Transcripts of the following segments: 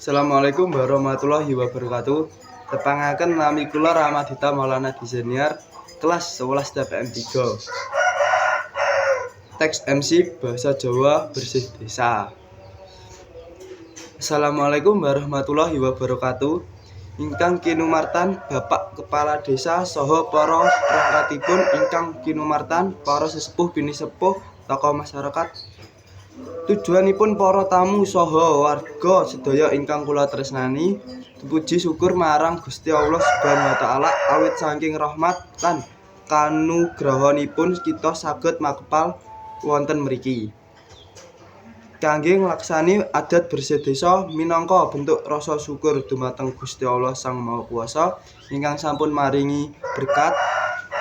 Assalamualaikum warahmatullahi wabarakatuh. Tepangaken nami kula Ramadita Maulana Dizeniar, kelas 11 TPM 3. Teks MC Bahasa Jawa Bersih Desa. Assalamualaikum warahmatullahi wabarakatuh. Ingkang kinumartan Bapak Kepala Desa saha para perangkatipun, ingkang kinumartan para sesepuh pinisepuh, tokoh masyarakat, tujuanipun para tamu saha warga sedaya ingkang kula tresnani. Puji syukur marang Gusti Allah Subhanahu wa taala awit saking rahmat lan kanugrahanipun kita saged makepal wonten mriki kangge nglaksani adat bersih desa minangka bentuk rasa syukur dumateng Gusti Allah Sang Maha Kuwasa ingkang sampun maringi berkat,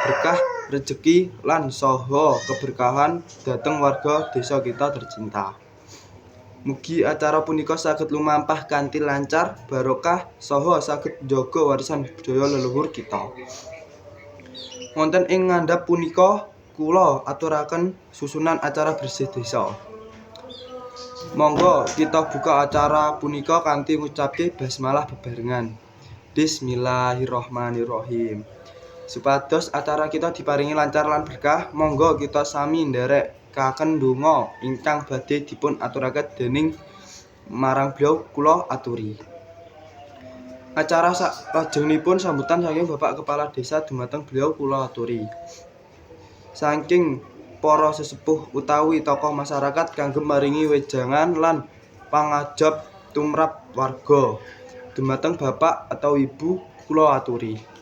berkah, rejeki lan saha keberkahan dhateng warga desa kita tercinta. Mugi acara punika saged lumampah kanthi lancar, barokah saha saged njaga warisan budaya leluhur kita. Wonten ing ngandhap punika kula aturaken susunan acara bersih desa. Monggo kita buka acara punika kanthi ngucapke basmalah bebarengan. Bismillahirrahmanirrahim. Supados acara kita diparingi lancar lan berkah, monggo kita sami nderekaken donga ingkang badhe dipun aturaken dening marang beliau kula aturi. Acara saklajengipun sambutan saking Bapak Kepala Desa dumateng beliau kula aturi. Saking para sesepuh utawi tokoh masyarakat kangge maringi wejangan lan pangajab tumrap warga. Dumateng Bapak atau Ibu kula aturi.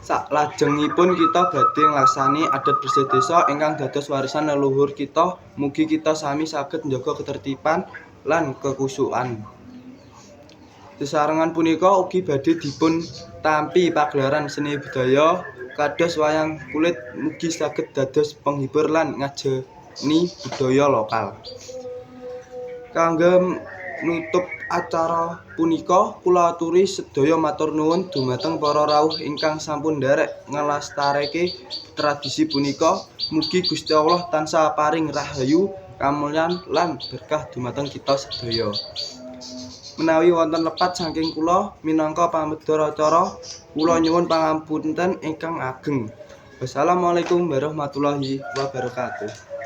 Saklajengipun kita badhe nglaksani adat bersih desa ingkang dados warisan leluhur kita. Mugi kita sami saged njaga ketertiban lan kekhusyukan. Sesarengan punika ugi badhe dipun tampi pagelaran seni budaya kados wayang kulit, mugi saged dados penghibur lan ngajeni budaya lokal. Kangge nutup acara punika kula aturi sedaya matur nuwun dumateng para rawuh ingkang sampun nderek nglestareke tradisi punika. Mugi Gusti Allah tansah paring rahayu, kamulyan lan berkah dumateng kita sedaya. Menawi wonten lepat saking kula minangka pamedhar acara, kula nyuwun pangapunten ingkang ageng. Wassalamualaikum warahmatullahi wabarakatuh.